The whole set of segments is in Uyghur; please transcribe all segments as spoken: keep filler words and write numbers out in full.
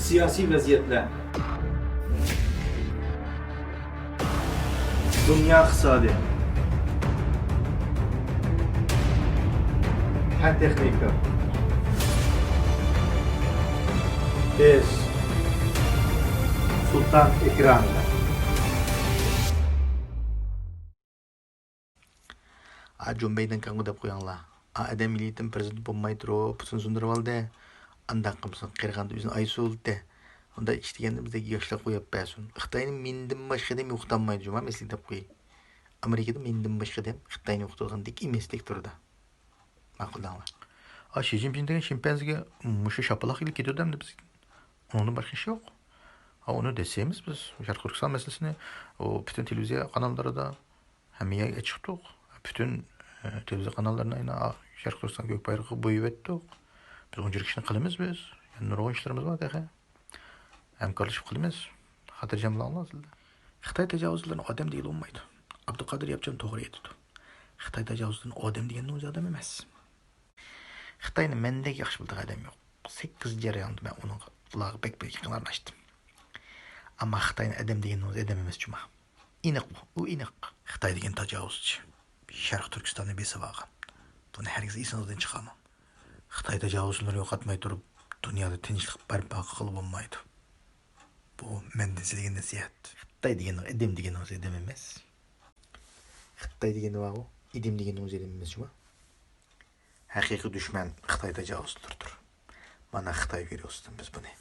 سىياسىي ۋەزىيەتلەر. دۇنيا ئىقتىسادى. پەن تېخنىكا. بىز سۇلتان ئېكرانىدا. ئا جون بەيدېن كاڭگو دەپ قويۇڭلار. ئا ئادەم يىلىتىن پىرېزىدېنت بولماي تۇرۇپ پۇتىنى سۇندۇرۇۋالدى. ئانداق قىلمىسۇن، قېرىغاندا ئۆزىنى ئاي سۇۋۇلتى. ئۇنداق ئىش دېگەندە بىزدەك ياشلارغا قويۇپ بەرسۇن. خىتاينى مېنىدىن باشقا ئادەم يوقىتالمايدۇ جۇما، مەسىلىك دەپ قوياي. ئامېرىكىدا مېنىدىن باشقا ئادەم خىتاينى يوقىتىدىغاندەك ئەمەسلىك تۇرىدۇ. ماقۇل دەڭلار. ئا شى جىنپىڭ دېگەن شىمپەنزىگە مۇشۇ شاپىلاق ئېلىپ كېتىدۇ ئەمدى بىز. ئۇنىڭدىن باشقا ئىش يوق. ئا ئۇنى دېسىمىز بىز شەرقىي تۈركىستان مەسىلىسىنى، ئۇ پۈتۈن تېلېۋىزىيە قاناللىرىدا ھەممە يەرگە چىقتۇق. پۈتۈن، ئە، تېلېۋىزىيە قاناللىرىنى ئاينا شەرقىي تۈركىستان كۆك بايرىقىغا بويىۋەتتۇق. بىز ئۇنچىلىك ئىشنى قىلىمىز بىز. يەنە نۇرغۇن ئىشلىرىمىز بار تېخى. ھەمكارلىشىپ قىلىمىز. خاتىرجەم بولۇڭلار سىلەر. خىتاي تاجاۋۇزچىلىرىنى ئادەم دېگىلى بولمايدۇ. ئابدۇقادىر ياپچان توغرا ئېيتىدۇ. خىتاي تاجاۋۇزچىلىرىنى ئادەم دېگەننىڭ ئۆزى ئادەم ئەمەس. خىتاينى مەندەك ياخشى بىلىدىغان ئادەم يوق. سەككىز جەرياندا مەن ئۇنىڭغا، ئۇلارغا بەك، بەك يېقىن قاتناشتىم. ئەمما خىتاينى ئادەم دېگەننىڭ ئۆزى ئادەم ئەمەس جۇما. ئېنىق بۇ، ئۇ ئېنىق. خىتاي دېگەن تاجاۋۇزچى. شەرقىي تۈركىستاننى بېسىۋالغان. بۇنى ھەرگىز ئېسىڭىزدىن چىقارماڭ. خىتاي تاجاۋۇزچىلىرىنى يوقاتماي تۇرۇپ، دۇنيادا تىنچلىق بەرپا قىلغىلى بولمايدۇ. بۇ مەندىن سىلىگە نەسىھەت. خىتاي دېگەن ئادەم دېگىنىڭىز ئادەم ئەمەس. خىتاي دېگەن نېمە ئۇ؟ ئادەم دېگەن ئۆزى ئادەم ئەمەس جۇما. ھەقىقىي دۈشمەن خىتاي تاجاۋۇزچىلىرىدۇر. مانا خىتاي ۋىرۇسىدىن بىز بۇنى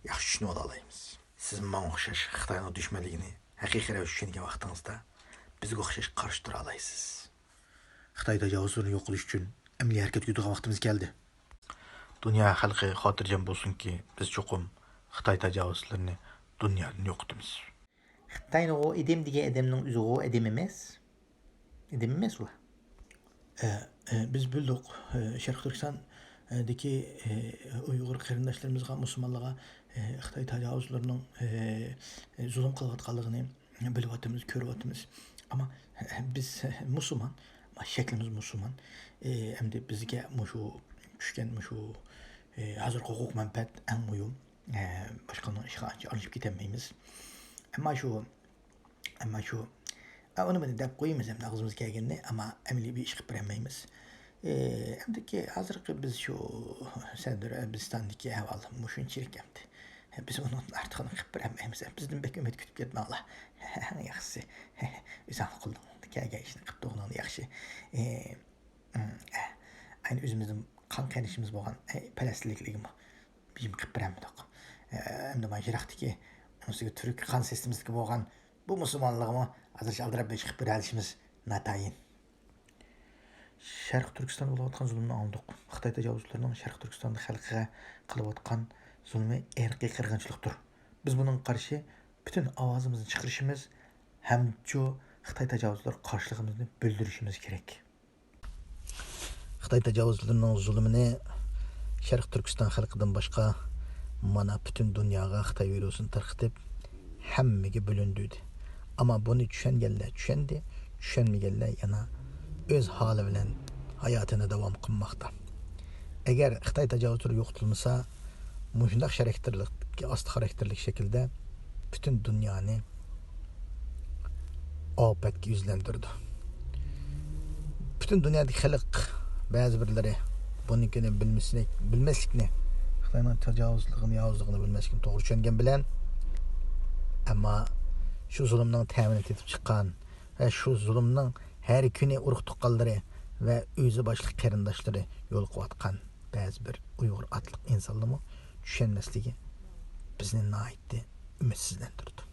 ياخشى چۈشىنىۋالالايمىز. سىز ماڭا ئوخشاش خىتاينىڭ دۈشمەنلىكىنى ھەقىقىي رەۋىشتە چۈشەنگەن ۋاقتىڭىزدا بىزگە ئوخشاش قارشى تۇرالايسىز. خىتاي تاجاۋۇزچىلىرىنى يوق قىلىش ئۈچۈن ئەمەلىي ھەرىكەتكە ئۆتىدىغان ۋاقتىمىز كەلدى. دۇنيا خەلقى خاتىرجەم بولسۇنكى، بىز چوقۇم خىتاي تاجاۋۇزچىلىرىنى دۇنيادىن يوقىتىمىز. خىتاينىغۇ ئىدىم دېگەن ئادەمنىڭ ئۆزىغۇ ئادەم ئەمەس. ئادەم ئەمەس ئۇلار. ئە، ئە، بىز بىلدۇق، ئە، شەرقىي تۈركىستاندىكى، ئە، ئۇيغۇر قېرىنداشلىرىمىزغا، مۇسۇلمانلارغا، ئە، خىتاي تاجاۋۇزچىلىرىنىڭ، ئە، ئە، زۇلۇم قىلىۋاتقانلىقىنى بىلىۋاتىمىز، كۆرۈۋاتىمىز. ئەمما، ئە، بىز، ئە، مۇسۇلمان، ئەمما شەكلىمىز مۇسۇلمان. ئە، ئەمدى بىزگە مۇشۇ چۈشكەن مۇشۇ، ئە، ھازىرقى ھوقۇق مەنپەئەت ئەڭ مۇھىم. ئە، باشقىلارنىڭ ئىشىغا ئانچە ئارىلىشىپ كېتەلمەيمىز. ئەمما شۇ، ئەمما شۇ، ئە، ئۇنى بۇنى دەپ قويىمىز ئەمدى ئاغزىمىزغا كەلگەننى، ئەمما ئەمەلىي بىر ئىش قىلىپ بېرەلمەيمىز. ئە، ئەمدىكى ھازىرقى بىز شۇ سەئۇدى ئەرەبىستاندىكى ئەھۋال مۇشۇنچىلىك ئەمدى. ئە، بىز ئۇنىڭدىن ئارتۇقىنى قىلىپ بېرەلمەيمىز. بىزدىن بەك ئۈمىد كۈتۈپ كەتمەڭلار. ئەڭ ياخشىسى، ئۆزۈڭنىڭ قولۇڭدىن كەلگەن ئىشنى قىلىپ تۇرغىنىڭ ياخشى. ئە، ئەينى ئۆزىمىزدىن قان قېرىندىشىمىز بولغان، ئەي، پەلەستىنلىكلەرگىمۇ بېجىم قىلىپ بېرەلمىدۇق. ئەمدى مانا يىراقتىكى، ئۇنىڭ ئۈستىگە تۈرك قان سىستېمىسىدىكى بولغان بۇ مۇسۇلمانلارغىمۇ ھازىرچە ئالدىراپ بېجىم قىلىپ بېرەلىشىمىز ناتايىن. شەرقىي تۈركىستاندا بولۇۋاتقان زۇلۇمنى ئاڭلىدۇق. خىتاي تاجاۋۇزچىلىرىنىڭ شەرقىي تۈركىستاندا خەلقىگە قىلىۋاتقان زۇلمى ئىرقىي قىرغىنچىلىقتۇر. بىز بۇنىڭغا قارشى پۈتۈن ئاۋازىمىزنى چىقىرىشىمىز ھەمچۇ خىتاي تاجاۋۇزچىلىرىغا قارشىلىقىمىزنى بىلدۈرۈشىمىز كېرەك. خىتاي تاجاۋۇزچىلىرىنىڭ زۇلۇمىنى شەرقىي تۈركىستان خەلقىدىن باشقا مانا پۈتۈن دۇنياغا خىتاي ۋىرۇسىنى تارقىتىپ، ھەممىگە بۆلۈندۈردى. ئەمما بۇنى چۈشەنگەنلەر چۈشەندى، چۈشەنمىگەنلەر يەنە ئۆز ھالى بىلەن ھاياتىنى داۋام قىلماقتا. ئەگەر خىتاي تاجاۋۇزچىلىرى يوقىتىلمىسا، مۇشۇنداق خاراكتېرلىك، ئاستا خاراكتېرلىك شەكىلدە پۈتۈن دۇنيانى ئاپەتكە يۈزلەندۈرىدۇ. پۈتۈن دۇنيادىكى خەلق بەزى بىرلىرى بۇنىڭكىنى بىلمىسىنى، بىلمەسلىكنى، خىتاينىڭ تاجاۋۇزچىلىقىنى، ياۋۇزلۇقىنى بىلمەسلىكىنى توغرا چۈشەنگەن بىلەن، ئەمما شۇ زۇلۇمنىڭ تەمىنى تېتىپ چىققان ۋە شۇ زۇلۇمنىڭ ھەر كۈنى ئۇرۇق تۇغقانلىرى ۋە ئۆزى باشلىق قېرىنداشلىرى يولۇقۇۋاتقان بەزى بىر ئۇيغۇر ئاتلىق ئىنسانلارمۇ چۈشەنمەسلىكى بىزنى ناھايىتى ئۈمىدسىزلەندۈرىدۇ.